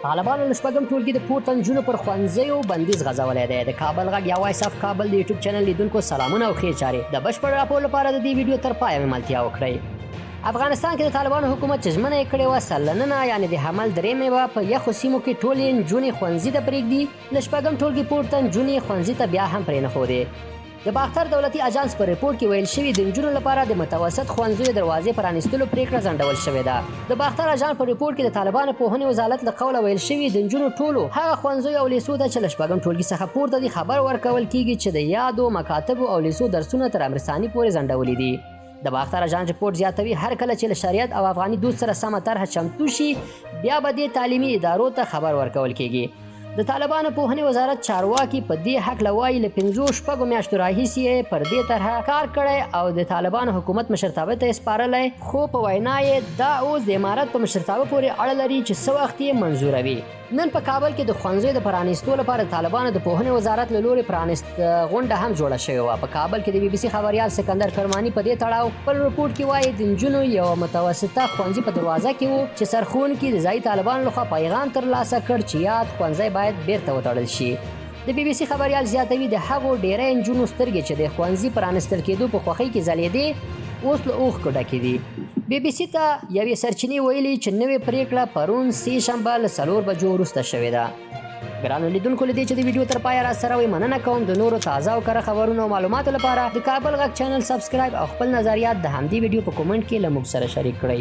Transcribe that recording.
طالبانو له شپږم ټولګي د پورته نجونو پر ښوونځیو بندیز غځولی دی. د کابل غږ یا وایس اف کابل د یوټیوب چینل لیدونکو سلامونه او ښې چارې. د بشپړ راپور لپاره د دې ویډیو تر پایه ملتیا وکړئ. افغانستان کې د طالبانو حکومت چې ژمنه یې کړې وه سلننه یعنې د حمل درېیمې به په یخو سیمو کې ټولې نجونې ښوونځي ته پرېږدي، له شپږم ټولګي پورته نجونې ښوونځي ته بیا هم پرېنښودې. د باختر دولتي اژانس په رپوټ کې ویل شوي، د نجونو لپاره د متوسط ښوونځیو دروازې پرانیستلو پرېکړه ځنډول شوې ده. د باختر اژانس په رپوټ کې د طالبانو پوهنې وزارت له قوله ویل شوي، د نجونو ټولو هغه ښوونځیو او لیسو ته چې له شپږم ټولګي څخه پورته دي خبر ورکول کېږي چې د یادو مکاتبو او لیسو درسونه تر امر ثاني پورې ځنډولي دي. د باختر اژانس رپوټ زیاتوي، هر کله چې له شریعت او افغاني دود سره سمه طرحه چمتو شي، بیا به دې تعلیمي ادارو ته خبر ورکول کېږي. د طالبانو پوهنې وزارت چارواکي په دې هکله وايي، له پنځو شپږو میاشتو راهیسې یې پر دې طرحه کار کړی او د طالبانو حکومت مشرتابه ته یې سپارلی، خو په وینا یې دا اوس د امارت په مشرتابه پورې اړه لري چې څه وخت یې منظوروي. نن په کابل کې د ښوونځیو د پرانیستو لپاره د طالبانو د پوهنې وزارت له لوري پرانیست غونډه هم جوړه شوې وه. په کابل کې د بي بي سي خبریال سکندر کرماني په دې تړاو خپل رپورټ کې وايي، د نجونو یوه متوسطه ښوونځي په دروازه کې وو چې سرښوونکي د ځايي طالبانو لخوا پیغام ترلاسه کړ چې یاد ښوونځی باید بیرته وتړل شي. د بي بي سي خبریال زیاتوي، د هغو ډیری نجونو سترګې چې د ښوونځي پرانستل کېدو په خوښۍ کې ځلېدې، اوس له اوښکو ډکې دي. بي بي سي ته یوې سرچینې ویلي چې نوې پرېکړه پرون سې شنبه له 4 بجو وروسته شوې ده. ګرانو لیدونکو، له دې چې د ویډیو تر پایه راسره وئ مننه کوم. د نورو تازه او کره خبرونو او معلوماتو لپاره د کابل غږ چینل سبسکرایب او خپل نظریات د همدې ویډیو په کومنټ کې له موږ سره شریک کړئ.